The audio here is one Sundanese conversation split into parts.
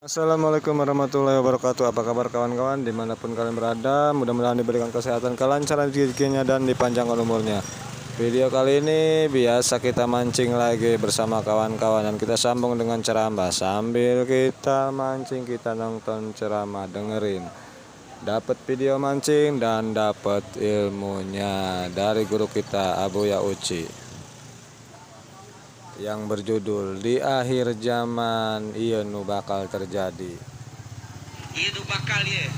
Assalamualaikum warahmatullahi wabarakatuh. Apa kabar kawan-kawan dimanapun kalian berada? Mudah-mudahan diberikan kesehatan, kelancaran rezekinya, dan dipanjangkan umurnya. Video kali ini biasa kita mancing lagi bersama kawan-kawan, dan kita sambung dengan ceramah. Sambil kita mancing kita nonton ceramah, dengerin, dapat video mancing dan dapat ilmunya dari guru kita Abuya Uci yang berjudul Di Akhir Zaman Ieu Nu Bakal Terjadi. Ieu nu bakal ye.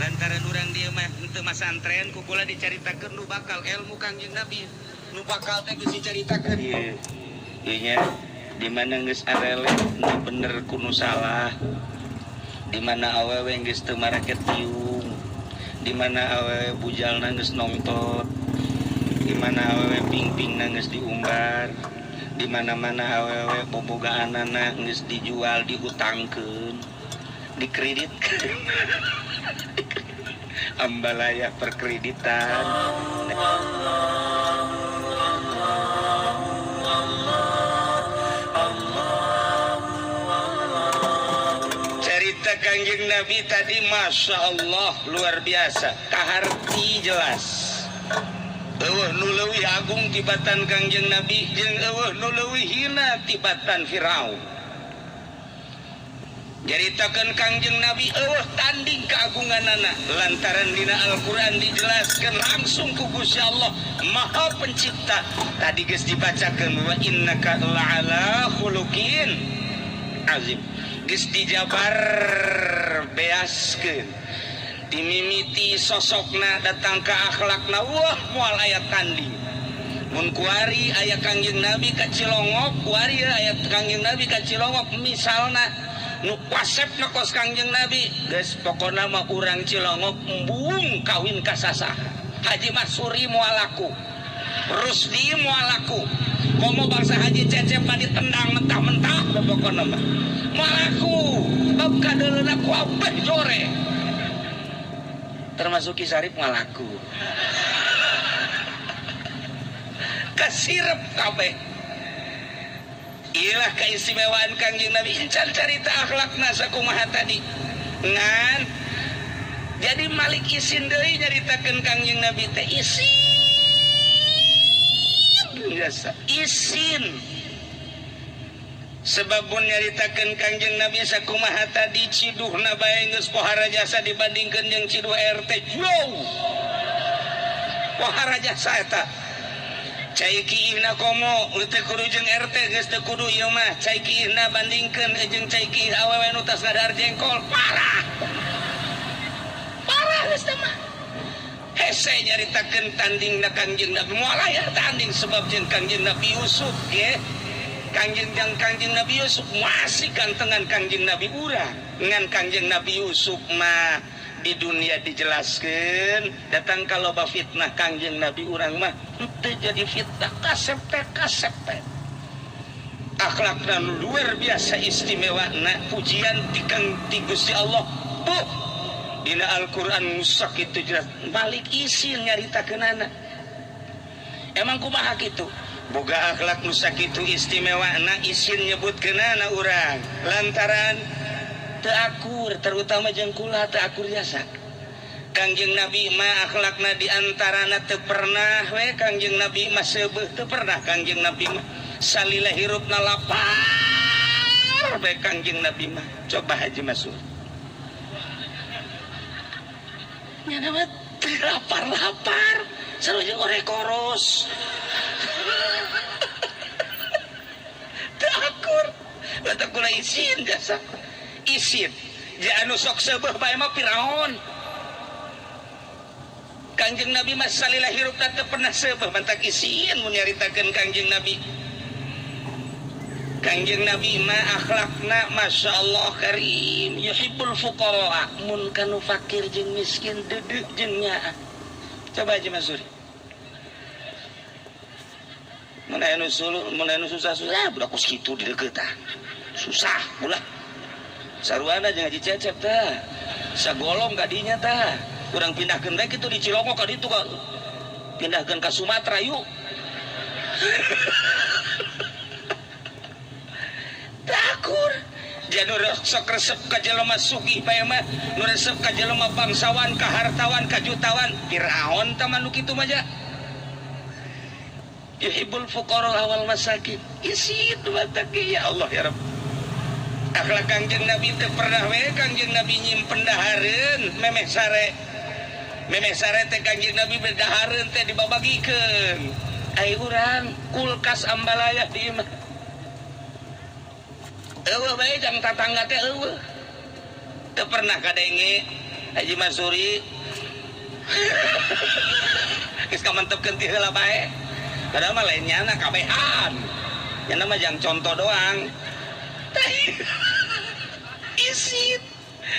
Lantaran urang dieu mah henteu masantren ku kula dicaritakeun nu bakal ilmu Kangjeng Nabi. Nu bakal teh geus dicaritakeun ieu. Ieu nya di mana geus areleh nu bener ku nu salah. Di mana awewe geus teu marake tiung. Di mana awewe bujalna geus nongtot. Di mana awewe pingpingna geus diumbar. Di mana-mana awewe bobogaanana geus dijual, dihutangkeun, dikreditkeun. Ambalaya perkreditan. Cerita Kangjeng Nabi tadi Masya Allah luar biasa, kaharti jelas. Eueuh nu leuwih agung tibatan Kangjeng Nabi jeung eueuh nu leuwih hina tibatan Firaun. Caritakeun Kangjeng Nabi eueuh tanding keagunganana lantaran dina Al-Qur'an dijelaskeun langsung ku Gusti Allah Maha Pencipta. Tadi geus dibacakeun wa innaka la'ala khuluqin azim. Geus dijabar beaskeun. Dimimiti sosokna datang ke akhlakna, wah moal aya tanding. Mun kuari aya Kangjeng Nabi ka Cilongok, kuari aya Kangjeng Nabi ka Cilongok misalna nu kasepna kos Kangjeng Nabi, geus pokona mah urang Cilongok embung kawin ka sasah. Haji Masuri moal laku, Rusdi moal laku, komo bangsa Haji Cecep mah ditendang mentah-mentah pokona mah moal laku, bab kadeuleuna ku abeh jore. Termasuk Ki Sarip ngalaku kasirep kabeh. Ilah keistimewaan Kangjeng Nabi incan carita akhlakna sakumaha tadi ngan jadi Malik isin deui nyaritakeun Kangjeng Nabi teh isin biasa isin sebab mun nyaritakeun Kangjeng Nabi sakumaha tadi ciduhna bae geus pohara jasa dibandingkeun jeung ciduh RT jauh pohara jasa eta cai kiihna komo teu kudu jeung RT geus teu kudu ieu mah cai kiihna bandingkeun jeung cai kiih awewe nu tas ngadahar jengkol parah parah geus teh mah hese nyaritakeun tandingna Kangjeng Nabi moal aya tanding sebab jeung Kangjeng Nabi Yusuf ge Kangjeng jang Kangjeng Nabi Yusuf masih gantengan Kangjeng Nabi urang ngan Kangjeng Nabi Yusuf mah di dunia dijelaskeun datang kalau ba fitnah Kangjeng Nabi urang mah teu jadi fitnah kasep teh kasep teh akhlakna luar biasa istimewa na pujian ti Kang ti Gusti Allah buh dina Al-Qur'an musak itu jelas balik isin nyaritakeunana emang kumaha kitu boga akhlak nu sakitu istimewa na isin nyebutkeunana urang lantaran teu akur terutama jeung kula teu akur jasa Kangjeng Nabi mah akhlakna di antarana teu pernah we Kangjeng Nabi mah seubeuh teu pernah Kangjeng Nabi mah salila hirupna lapar we Kangjeng Nabi mah coba Haji Masur nya mah teu lapar-lapar sarua jeung orek koros akur kata kula isin jasa isin ja anu sok seubeuh bae mah Firaun Kangjeng Nabi mah salila hirupna teu pernah seubeuh mantak isin mun nyaritakeun Kangjeng Nabi Kangjeng Nabi mah akhlakna Masya Allah karim yuhibbul fuqara mun kanu fakir jeung miskin deudeuh jeung nyaah coba aja Masuri mun aya nu sulu mun aya nu susah-susah budak kos kitu di deukeut tah susah ulah saruana jeung Haji Cecep tah sagolong ka dinya tah urang pindahkeun bae kitu di Cilongok ka ditu ka pindahkeun ka Sumatera yuk takur Janur sok resep ka jelema sugih bae mah, nu resep ka jelema bangsawan, ka hartawan, ka jutawan, Firaun tah mah nu kitu mah ja. Yuhibbul fuqara wal masakin. Isi itu mata ya Allah ya Rabb. Akhlak Kangjeng Nabi teu pernah we Kangjeng Nabi nyimpen dahareun memeh sare. Memeh sare teh Kangjeng Nabi berdahareun teh dibabagikeun. Ai urang kulkas ambalaya di imah. Eueuh bae jang tatangga teh eueuh. Teu pernah kadenge Haji Masuri. Geus kamantepkeun ti heula bae. Padahal mah lain nyana kabehan. Nyana mah jang contoh doang. Isit.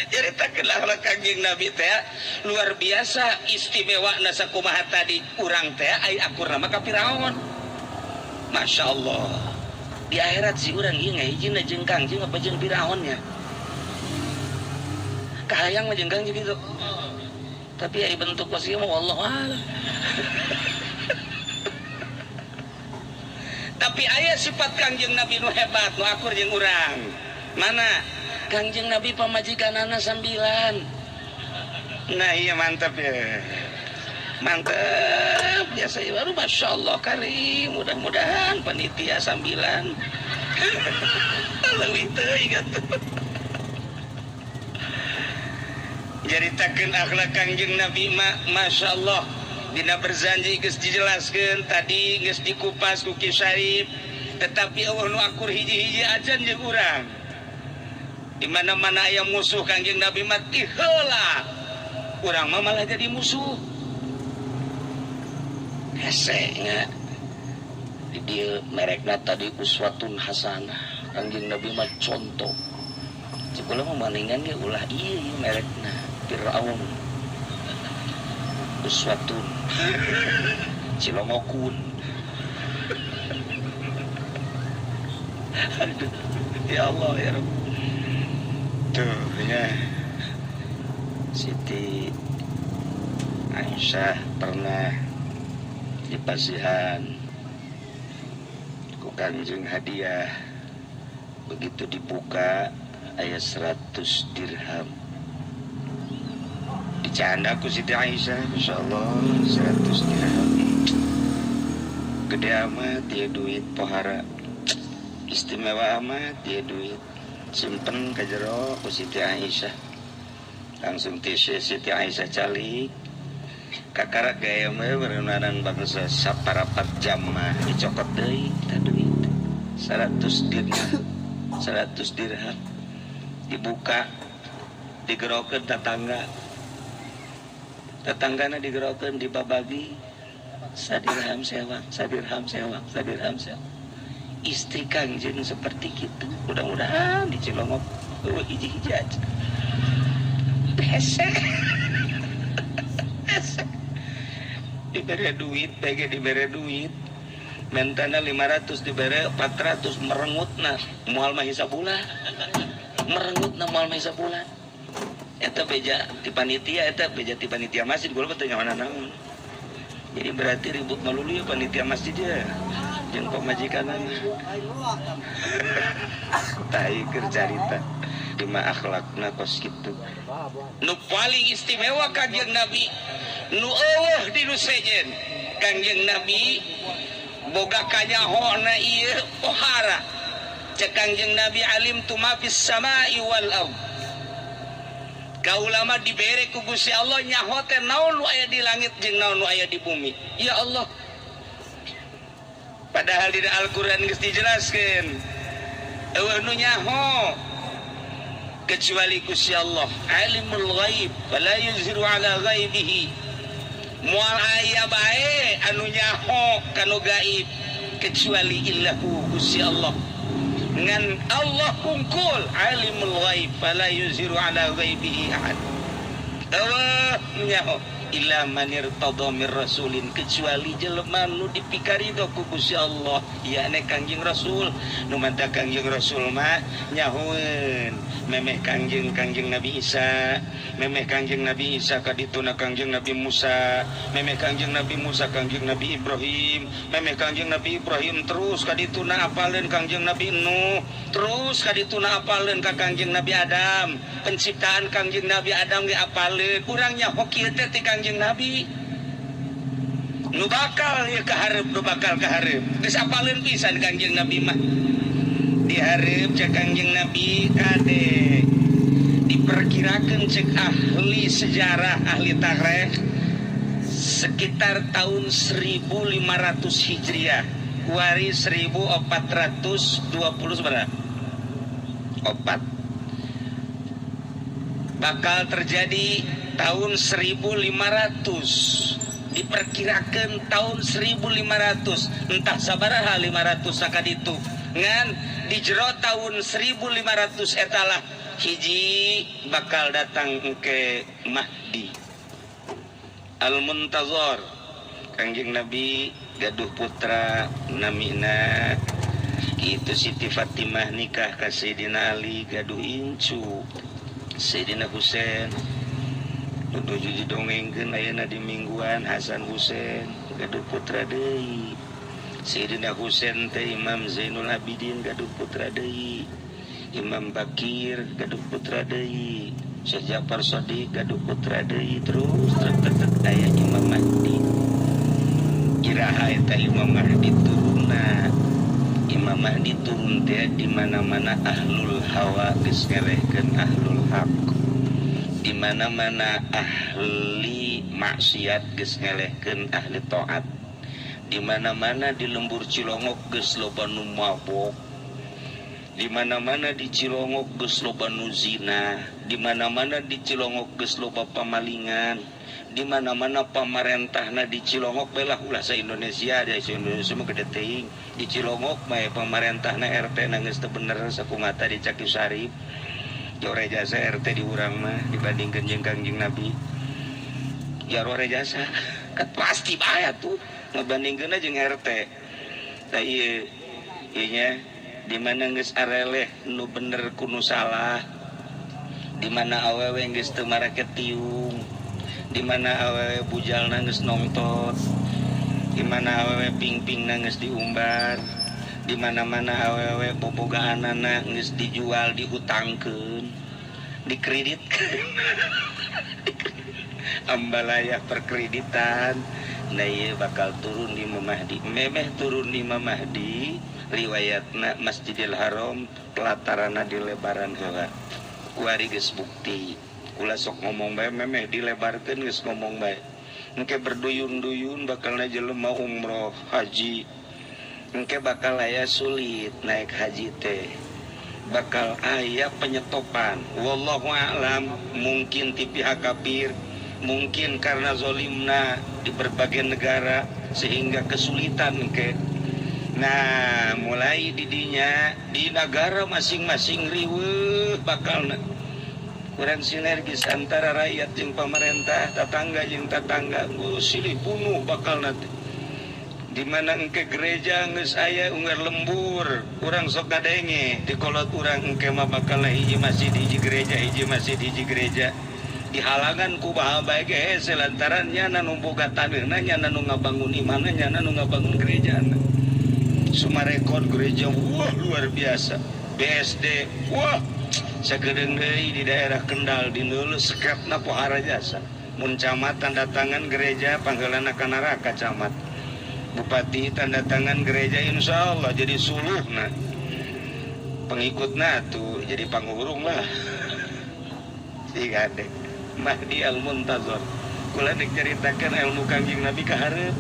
Jadi taklah Kangjeng Nabi teh luar biasa istimewa nasakumaha tadi urang teh ai akurna mah ka Firaun. Masya Allah. Di akhirat si urang ieu ngahijina jeung Kangjeng apa jeung Firaunnya. Kahayang mah jeung Kangjeng gitu. Tapi ai bentuk pasti mah wallahu a'lam. Tapi aya sifat Kangjeng Nabi nu hebat nu akur jeung urang. Mana? Kangjeng Nabi pamajikanana 9. Nah iya mantap ya. Mantap biasa ya baru Masya Allah karim. Mudah-mudahan panitia 9. Leuwih teuing atuh. Jaritakeun akhlak Kangjeng Nabi ma Masya Allah. Dina berzanji geus dijelaskeun tadi geus dikupas ku Ki Syarif, tetapi eueuh nu akur hiji-hiji acan jeung urang. Di mana-mana aya musuh Kangjeng Nabi mah ti heula. Urang mah malah jadi musuh. Hese nya. Di dieu merekna tadi uswatun hasanah. Kangjeng Nabi mah contoh. Cik ulah mah maningan ge ulah ieu merekna Firaun. Uswatun Cilongokun. Aduh, ya Allah ya Rabb. Tuh ya. Siti Aisyah pernah dipasihan ku Kangjeng hadiah. Begitu dibuka aya 100 dirham. Dicanda ku Siti Aisyah, Masya Allah, 100 dirham. Gede amat dia duit pohara. Istimewa amat dia duit. Simpen ke jero ku Siti Aisyah. Langsung tisi Siti Aisyah calik. Kakarak gaya mah berenanan bangsa saparapat jam mah dicokot deui tah duit. 100 dirham. 100 dirham. Dibuka digerokeun tetangga. Tetanggana digerokeun dibabagi sadirham sewak, sadirham sewak, sadirham sewak. Istri Kangjeng seperti gitu. Mudah-mudahan di Cilongok eueuh hiji-hiji aja. Hese. Hese. Dibere duit, bege dibere duit. Mentana 500 dibere 400 merengutna moal mah sabulan. Merengutna moal mah sabulan. Eta beja ti panitia, eta beja ti panitia masjid, gua mah teu nyaho naon. Jadi berarti ribut malulu ya panitia masjid ya. Jeung pamajikanana. Tai keur carita lima akhlakna kos kitu. Nu paling istimewa Kangjeng Nabi nu eueuh di nu sejen. Kangjeng Nabi boga kanyahona ieu pohara. Cek Kangjeng Nabi alim tu ma fis samai wal ardh. Kaulama dibere ku Gusti Allah nyaho teh naon nu aya di langit jeung naon nu aya di bumi. Ya Allah. Padahal di Al-Qur'an geus dijelaskeun. Eueuh nu nyaho kecuali Gusti Allah. Alimul ghaib fala yuzhiru ala ghaibihi. Moal aya bae anu nyaho kanu gaib kecuali illahu Gusti Allah. Ngan Allah kungkul alimul ghaib fala yuzhiru ala ghaibihi ahad. Eueuh nyaho illa manirtadha mir rasulin kecuali jelema nu dipikarido ku Gusti Allah yakni Kangjeng Rasul. Nu manta Kangjeng Rasul mah nyahoeun memeh Kangjeng Nabi Isa, memeh Kangjeng Nabi Isa kadituna Kangjeng Nabi Musa, memeh Kangjeng Nabi Musa Kangjeng Nabi Ibrahim, memeh Kangjeng Nabi Ibrahim terus kadituna apaleun Kangjeng Nabi Nuh, terus kadituna apaleun ka Kangjeng Nabi Adam. Penciptaan Kangjeng Nabi Adam ge apaleun, urang nyaho kieu teh ti Kangjeng Nabi. Nu bakal ieu kahareup, nu bakal kahareup. Geus apaleun pisan Kangjeng Nabi mah. Dihareup cek Kangjeng Nabi kade. Diperkirakan cek ahli sejarah, ahli tarikh sekitar tahun 1500 Hijriah, kuari 1420 sebenarnya. Opat. Bakal terjadi tahun 1500. Diperkirakan tahun 1500, entah sabaraha 500 sakaditu. Ngan di jero tahun 1500 etalah hiji bakal datang ke Mahdi Al-Muntazor. Kangjeng Nabi gaduh putra namina itu Siti Fatimah nikah ka Sayyidina Ali gaduh incu Sayyidina Husain. Nuju didongengkeun ayeuna di mingguan Hasan Husain gaduh putra deui. Sayyidina Husain teh Imam Zainul Abidin gaduh putra deui, Imam Bakir gaduh putra deui, Syekh Ja'far Shadiq gaduh putra deui, terus tek aya Imam Mahdi. Iraha eta Imam Mahdi turunna. Imam Mahdi turun teh di mana-mana ahlul hawa geus ngelehkeun ahlul haq. Di mana-mana ahli maksiat geus ngelehkeun ahli taat. Di mana-mana di lembur Cilongok geus loba nu mabok. Di mana-mana di Cilongok geus loba nu zina, di mana-mana di Cilongok geus loba pamalingan, di mana-mana pamarentahna di Cilongok belah ulah sa Indonesia, di Indonesia mah gede teuing. Di Cilongok mah pamarentahna RT na geus teu bener sakumata di Caki Sarip. Jore jasa RT di urang mah dibandingkeun jeung Kangjeng Nabi. Jaro jasa kan pasti bahaya tuh ngebandingkeun jeung RT. Tah ieu ieu nya di mana geus areleh nu bener ku nu salah, di mana awewe geus teu marake tiung, di mana awewe bujalna geus nongtot, di mana awewe pingpingna geus diumbar, di mana-mana awewe bobogaanana geus dijual, dihutangkeun, dikreditkeun. Ambalaya perkreditan. Nah ieu bakal turun di Imam Mahdi. Memeh turun di Imam Mahdi, riwayatna Masjidil Haram pelatarana dilebaran heula. Kuari geus bukti. Kula sok ngomong bae memeh dilebarkeun geus ngomong bae. Engke berduyun-duyun bakalna jelema umroh haji. Engke bakal aya sulit naik haji teh. Bakal aya penyetopan. Wallahu a'lam, mungkin ti pihak kafir, mungkin karena zolimna di berbagai negara sehingga kesulitan ke. Nah, mulai didinya di negara masing-masing riweuh bakal kurang sinergis antara rakyat jeung pemerintah, tetangga jeung tetangga, silih bunuh bakal nanti. Di mana engke gereja geus aya unggar lembur, urang sok ngadenge di kolot urang engke mah bakal hiji masjid hiji gereja, hiji masjid hiji gereja. Dihalangan ku baha bae ge hese lantaran nyana nu boga taneuhna, nyana nu ngabangun imahna, nyana nu ngabangun gerejana. Sumarekon gereja wah luar biasa. BSD wah sagedeung deui di daerah Kendal di Neuleuh sekepna pohara jasa. Mun camat tanda tangan gereja panggeulana ka neraka camat. Bupati tanda tangan gereja insyaallah jadi suluhna. Pengikutna tuh jadi pangurung lah. Siga deh. Mahdi Al-Muntazor. Kula nek caritakeun ilmu Kangjeng Nabi ka hareup.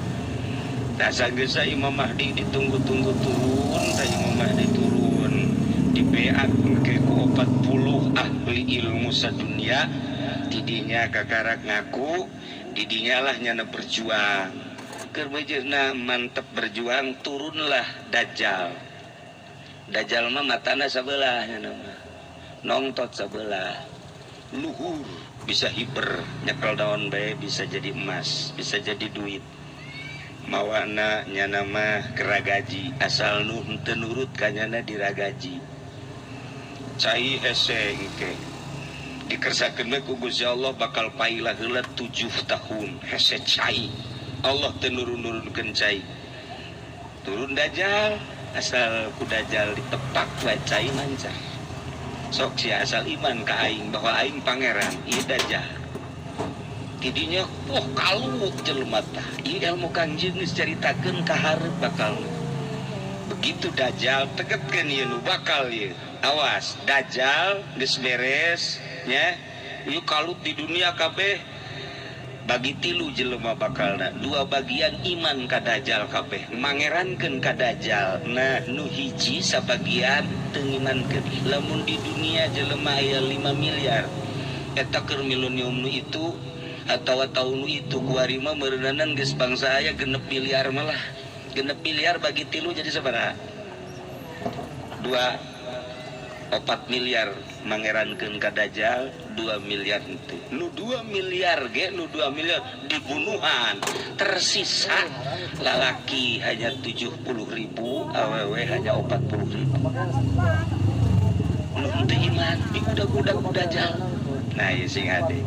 Tah sageus Imam Mahdi ditunggu-tunggu turun, tah Imam Mahdi turun. Dibeat ke ku 40 ahli ilmu sadunia, didinya kakarak ngaku, didinya lah nyana berjuang. Keur meujeuhna mantep berjuang, turunlah Dajjal. Dajjal mah matana sabelah nyana mah. Nongtot sabelah. Luhur bisa hiber nyekel daun bae bisa jadi emas, bisa jadi duit. Mawana nyana mah keragaji asal nu henteu nurut ka nyana diragaji. Cai hese engke dikersakeun we ku Gusti Allah bakal pailah heula 7 tahun hese cai. Allah teu nurun-nurunkeun cai. Turun dajjal asal ku dajjal ditepak we cai mancar. Sok sia asal iman ka aing bahwa aing pangeran ieu dajjal. Tidinya wah kalut jelema tah. Ieu ilmu Kangjeng geus caritakeun ka hareup bakal. Begitu dajjal tegetkeun ieu nu bakal ieu. Awas dajjal geus beres nya. Ieu kalut di dunia kabeh. Bagi tilu jelema bakalna, dua bagian iman ka dajjal kabeh, mangerankeun ka dajjal. Nah, nu hiji sabagian teu ngimankeun. Lamun di dunia jelema aya 5 miliar, eta keur milenium nu itu atawa taun nu itu kuari mah meureunanan geus bangsa aya 6 miliar malah. 6 miliar bagi tilu jadi sabaraha? 2 4 miliar mangerankeun ka dajjal, 2 miliar itu. Nu 2 miliar ge, nu 2 miliar dibunuhan. Tersisa lalaki hanya 70.000, awewe hanya 40.000. Nu teu iman diudag-udag ku dajjal. Nah, ieu sing hade.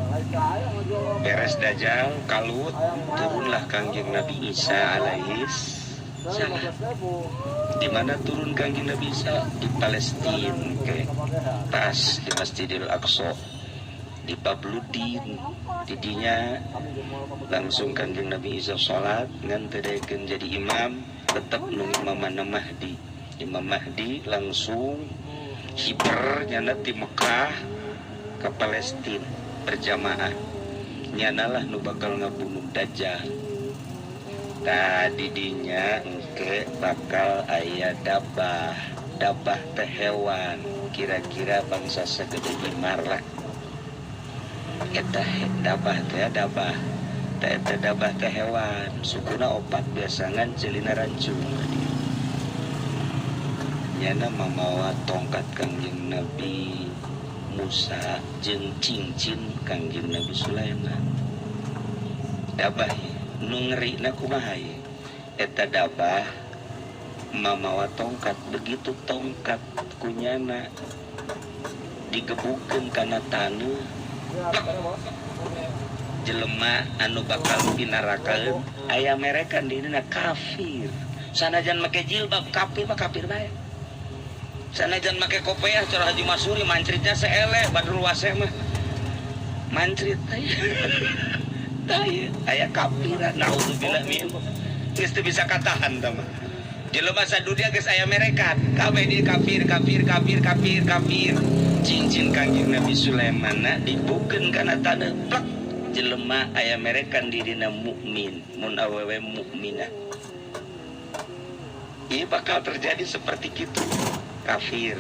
Beres dajjal kalut, turunlah Kangjeng Nabi Isa alaihis salam. Di mana turun Kangjeng Nabi Isa? Di Palestina, ke pas di Masjidil Aqsa, di Babludin. Didinya langsung Kangjeng Nabi Isa salat ngan teu daekeun jadi imam, tetep nu imamanna Mahdi. Imam Mahdi langsung hiber nyana ti Mekah ke Palestina berjamaah. Nyanalah nu bakal ngabunuh Dajjal. Tadi dinya engke bakal aya dabah. Dabah teh hewan kira-kira bangsa segede imar lah. Eta dabah teh dabah. Teh eta dabah teh hewan sukuna opat biasangan celina rancung. Nyana mamawa tongkat Kangjeng Nabi Musa jeung cincin Kangjeng Nabi Sulaiman. Dabah nu ngerina kumaha ye? Eta dabah mamawa tongkat, begitu tongkat kunyana digebukeun kana taneuh, jelema anu bakal pinarakaeun aya merekan dirina kafir. Sanajan make jilbab kafir mah kafir bae. Sanajan make kopiah cara Haji Masuri mancritnya seeleh Badrul Waseh mah mancrit tah aya kafiran naudzubillah min geus teu bisa katahan tah mah. Jelema sadunia geus aya merekan kabeh di kafir kafir kafir kafir kafir. Cincin Kangjeng Nabi Sulaiman na dibukeun kana taneuh plek jelema aya merekan dirina mukmin mun awewe mukminah. Ieu bakal terjadi seperti kitu. Kafir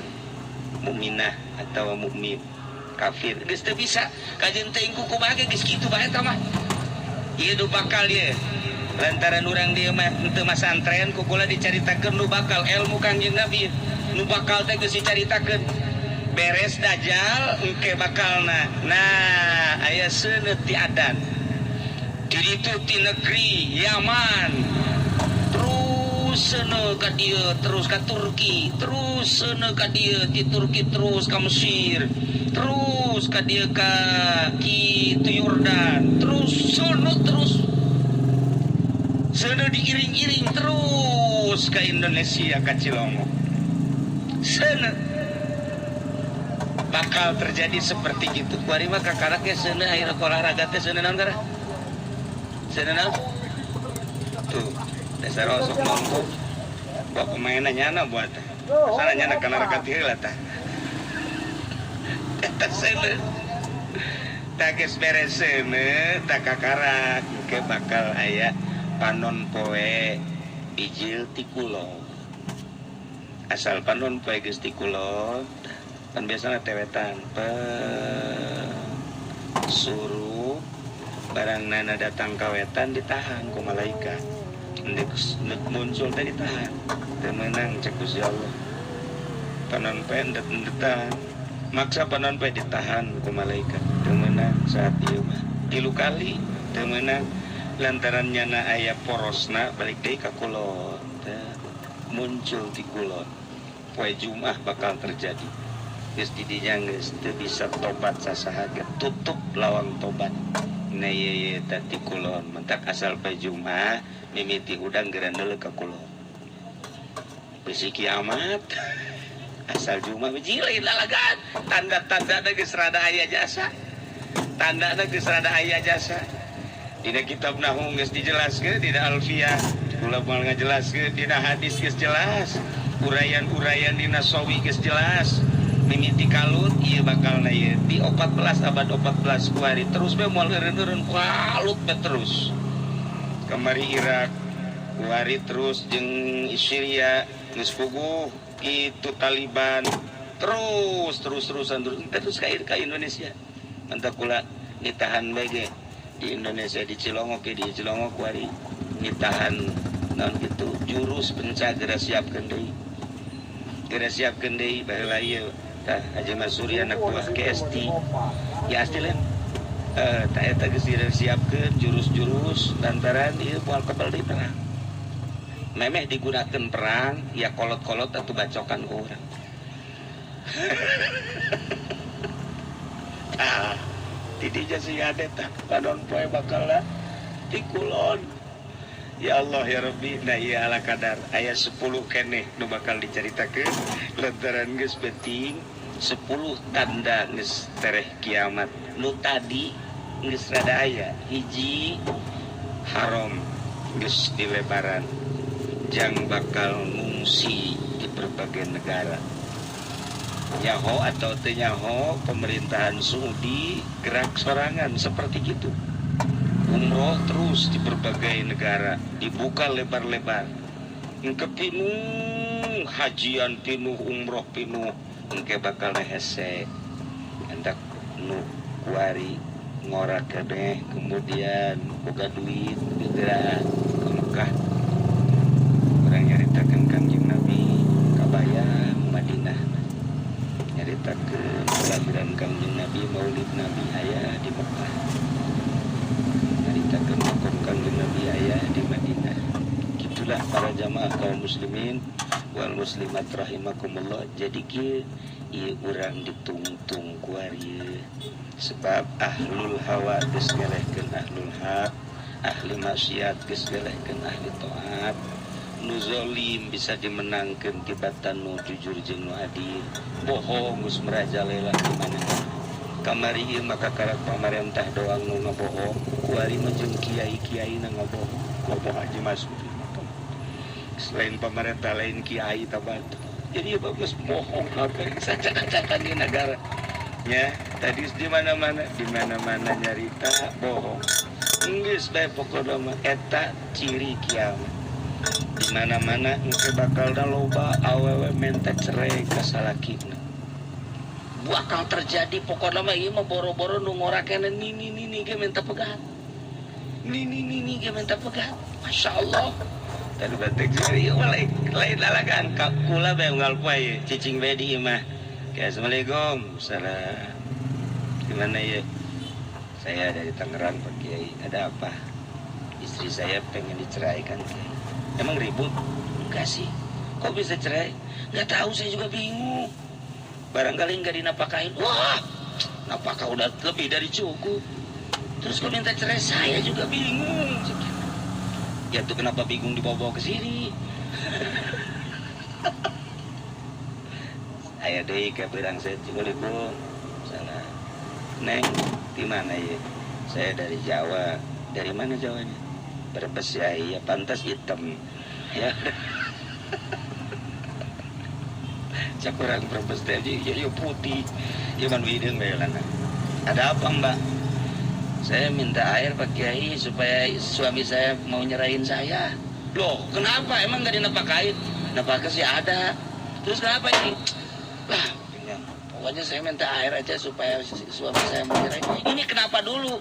mukminah atau mukmin kafir geus teu bisa kajeun teuing ku kumaha ge geus kitu bae tah mah. Ieu nu bakal ieu lantaran urang dieu mah henteu masantren ku kula dicaritakeun nu bakal ilmu Kangjeng Nabi nu bakal teh geus dicaritakeun. Beres dajjal engke bakalna. Nah, aya seuneut ti adan. Di ditu ti negeri Yaman. Terus seuneu ka dieu, terus ka Turki, terus seuneu ka dieu, ti Turki terus ka Mesir, terus ka dieu ka kitu Yordan, terus seuneu terus seuneu diiring-iring terus ka Indonesia ka Cilongok. Seuneu bakal terjadi seperti itu. Kuari mah kakarak ge seuneu akhir olahraga teh seuneu naon karah? Seuneu naon? Tuh, dasar osok nonton. Buat pemainna nyana buat teh. Asana nyana kana rakat heula tah. Eta seuneu. Tah geus beres seuneu tah kakarak ke bakal aya panon poe bijil ti kulon. Asal panon poe geus ti kulon kan biasanya tewetan suruh barang nana datang kawetan ditahan ku malaikat. Ndek muncul teh ditahan teu meunang cek Gusti Allah. Panon poe ndet-ndetan maksa panon poe ditahan ku malaikat. Teu meunang saat ieu mah 3 kali teu meunang lantaran nyana aya porosna balik deui ka kulon. Muncul di kulon. Poe Jumat bakal terjadi. Geus di dinya geus teu bisa tobat sasaha ge tutup lawang tobat. Nah ieu ye tadi kulon mentak asal poe Jumat mimiti hudang geura ka kulon. Bisi kiamat. Asal Jumat biji lain lalagan. Tanda-tanda geus rada aya jasa. Tandana geus rada aya jasa. Dina kitab nahwu geus dijelaskeun, dina alfiah kula moal ngajelaskeun, dina hadis geus jelas, uraian-uraian dina sawi geus jelas. Mimiti kalut ieu bakalna ieu di 14 abad 14 kuari terus be moal eureun-eureun kalut be terus. Kamari Irak kuari terus jeung Syria geus puguh kitu Taliban terus terus-terusan terus ka Indonesia. Mantap kula ditahan bae di Indonesia di Cilongok di Cilongok kuari ditahan naon kitu jurus penca geura siapkeun deui. Geura siapkeun deui baheula ieu tah Haji Masuri anak buah KST. Ya asti lain. Tah eta geus disiapkeun jurus-jurus lantaran ieu moal kebal deui perang. Memeh digunakeun perang ya kolot-kolot atuh bacokan ku urang. Ah, tidinya sih ada tak panon poe bakal di kulon. Ya Allah ya Rabbi, nah ieu ala kadar aya 10 keneh nu bakal dicaritakeun lantaran geus penting 10 tanda geus tereh kiamat. Nu tadi geus rada aya hiji haram geus dilebaran jang bakal ngungsi di berbagai negara. Nyaho atau teu nyaho pemerintahan Saudi gerak sorangan seperti gitu. Umroh terus di berbagai negara dibuka lebar-lebar. Engke pinuh hajian pinuh umroh pinuh engke bakal hese. Endak nu kuari ngora keneh kemudian boga duit geura ke Mekah. Urang nyaritakeun Kangjeng Nabi kabayang Madinah. Nyaritakeun kelahiran Kangjeng Nabi, Maulid Nabi aya di Mekah. Nyaritakeun makom Kangjeng Nabi aya di Madinah. Gitulah para jamaah kaum muslimin wal muslimat rahimakumullah. Jadi kieu ieu urang ditungtung ku ieu. Sebab ahlul hawa geus ngelehkeun ahlul haq, ahli maksiat geus ngelehkeun ahli taat. Nu zolim bisa dimenangkeun tibatan nu jujur jeung nu adil. Bohong geus merajalela di mana-mana. Kamari ieu maka karak pamarentah doang nu ngabohong, kuari mah jeung kiai-kiai na ngabohong. Ngabohong Haji Masudi. Selain pamarentah lain kiai tabatu. Jadi bagus bohong kabeh sacakan-cakan di negara. Ya, tadi di mana-mana nyarita bohong. Geus bae pokona mah eta ciri kiamat. Di mana-mana engke bakal da loba awewe menta cerai ka salakina. Bakal terjadi pokona mah ieu mah boro-boro nu ngorakena nini nini ge menta pegat. Nini nini ge menta pegat. Masyaallah. Tadi batek ieu mah lain lalagan ka kula bae unggal poe cicing bae di imah. Assalamualaikum. Salam. Gimana ya? Saya dari Tangerang Pak Kiai. Ada apa? Istri saya pengen diceraikan Kiai. Emang ribut? Enggak sih. Kok bisa cerai? Nggak tahu, saya juga bingung. Barangkali nggak dinafkahin. Wah, nafkah udah lebih dari cukup. Terus kok minta cerai, saya juga bingung. Ya tuh kenapa bingung dibawa-bawa ke sini? Aya deui ka beurang saya Assalamualaikum. Salah. Neng, di mana ya? Saya dari Jawa. Dari mana Jawanya? Brebes ya, iya pantas hitam. Ya. Cak orang Brebes teh ya, ya putih. Ya man hideung bae lana. Ada apa, Mbak? Saya minta air Pak Kiai supaya suami saya mau nyerahin saya. Loh, kenapa? Emang nggak dinafkahin? Nafkah sih ada. Terus kenapa ini? Lah, pokoknya saya minta air aja supaya suami saya mau nyerahin. Ini kenapa dulu?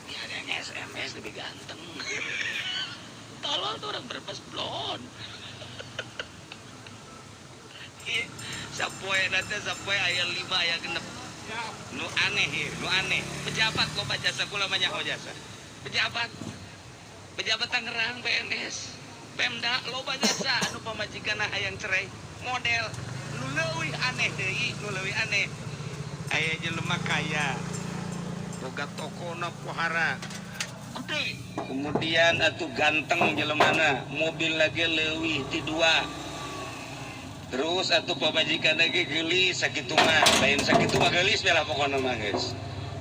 Ya ada yang SMS lebih ganteng. Tolol tuh orang Brebes blon. Sapoe nanti sapoe aya 5 aya 6. Nu aneh ieu, nu aneh. Pejabat loba jasa kula mah nyaho jasa. Pejabat. Pejabat Tangerang PNS. Pemda loba jasa anu pamajikanna hayang cerai. Model nu leuwih aneh deui, nu leuwih aneh. Aya jelema kaya. Boga tokona pohara. Gede. Kemudian atuh ganteng jelemana, mobil lagi leuwih ti dua. Terus atuh pamajikan lagi geulis sakitu mah, lain sakitu mah geulis bela pokona mah geus.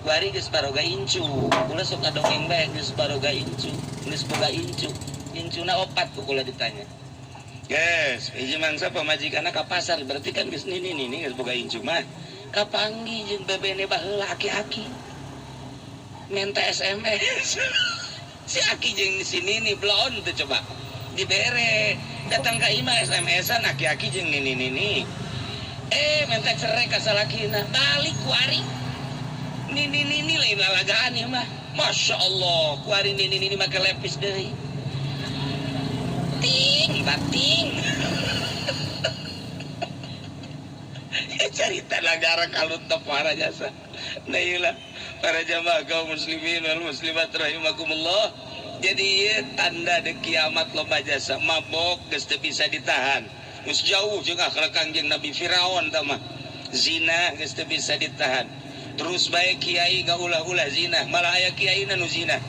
Kuari geus baroga incu, kula sok dongeng bae geus baroga incu, geus boga incu. Incuna opat ku kula ditanya. Geus, hiji mangsa pamajikanna ka pasar, berarti kan geus nini nini geus boga incu mah. Kapanggih jeung bebene baheula aki-aki. Minta SMS. Si aki jeung si nini belon tuh coba. Dibere datang ka imah SMS-an aki-aki jeung nini nini. Minta cerai ka salakina, balik kuari. Nini nini lain lalagaan ya mah. Masya Allah, kuari nini nini make lepis deui. Ting, bating. Cerita negara kalau tepara jasa. Nah iyalah para jamaah kaum muslimin wal muslimat rahimakumullah. Jadi tanda de kiamat loba jasa mabok geus teu bisa ditahan. Geus jauh jeung akhlak Kangjeng Nabi Firaun tah mah. Zina geus teu bisa ditahan. Terus bae kiai ngaulah-ulah zina, malah aya kiai nu zina.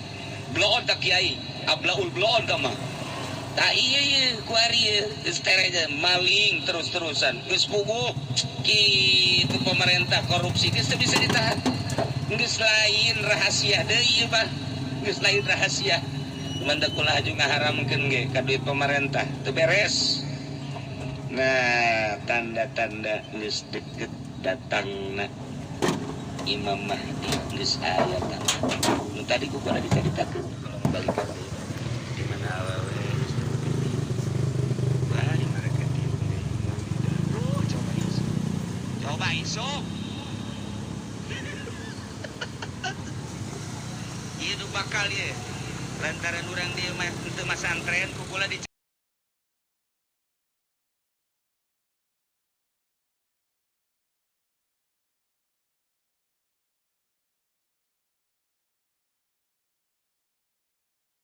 Bloon ta kiai, ablaul bloon tah mah. Tak iya iya kuari ieu geus tere maling terus-terusan. Geus puguh kitu pemerintah korupsi geus teu bisa ditahan. Geus lain rahasia deui ieu mah. Geus lain rahasia. Manda kula haju ngaharamkeun ge ka duit pemerintah teu beres. Nah, tanda-tanda geus deket datangna Imam Mahdi geus aya tanda. Nu tadi ku kula dicaritakeun kalau balikan deui. Di mana awewe geus deket. Wah, di mana ka dieu deui. Coba isuk. Coba isuk. Ieu nu bakal ieu. Lantaran urang dieu mah teu masantren ku kula di